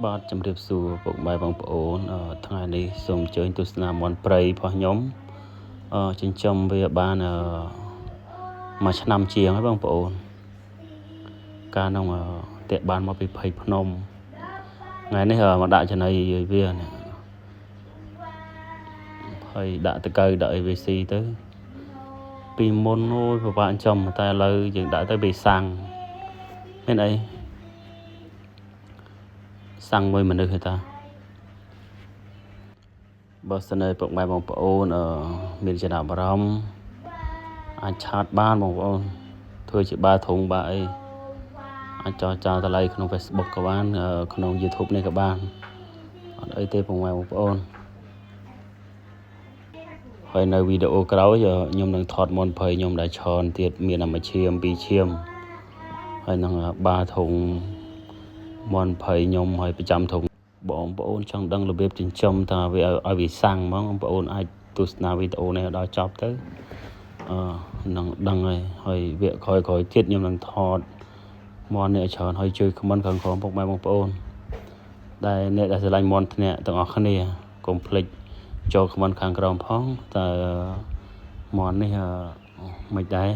បាទជំរាបសួរពុកម៉ែបងប្អូនថ្ងៃនេះសូមអញ្ជើញទស្សនាមាន់ព្រៃរបស់ខ្ញុំចិញ្ចឹមវាបានមួយឆ្នាំជាងហើយបងប្អូនកាលនោះតាក់បានមកពីភ័យភ្នំថ្ងៃនេះមកដាក់ចំណីឲ្យវានេះហើយដាក់តកៅដាក់ AVC ទៅពីមុនអូយពិបាកចិញ្ចឹមតែឥឡូវយើងដាក់ទៅវាសាំងមានអីសាំងមួយមនុស្សហេតាបើសិនជាពុកម៉ែបងប្អូនមានចំណាប់អារម្មណ៍អាច chat បានបងប្អូនធ្វើជាបាធុងបាអីអាចចរចាតម្លៃក្នុង Facebook ក៏បានក្នុង YouTube នេះក៏បានអត់អីទេពុកម៉ែបងប្អូនហើយនៅវីដេអូក្រោយខ្ញុំនឹងថតមាន់ព្រៃខ្ញុំដែលច្រើនទៀតមានអាមួយឈាមពីរឈាមហើយនឹងបាធុងមាន់ព្រៃខ្ញុំហើយប្រចាំធុងបងប្អូនចង់ដឹងរបៀបចិញ្ចឹមតើវាឲ្យវាសាំងហ្មងបងប្អូនអាចទស្សនាវីដេអូនេះឲ្យដល់ចប់ទៅអឺនឹងដឹងហើយហើយវគ្គក្រោយៗទៀតខ្ញុំនឹងថតមាន់នេះឲ្យច្រើនហើយជួយ comment ខាងក្រោមពុកម៉ែបងប្អូនដែលអ្នកដែលស្រឡាញ់មាន់ធ្នាក់ទាំងអស់គ្នាកុំភ្លេចចូល comment ខាងក្រោមផងតើមាន់នេះមិនដែរ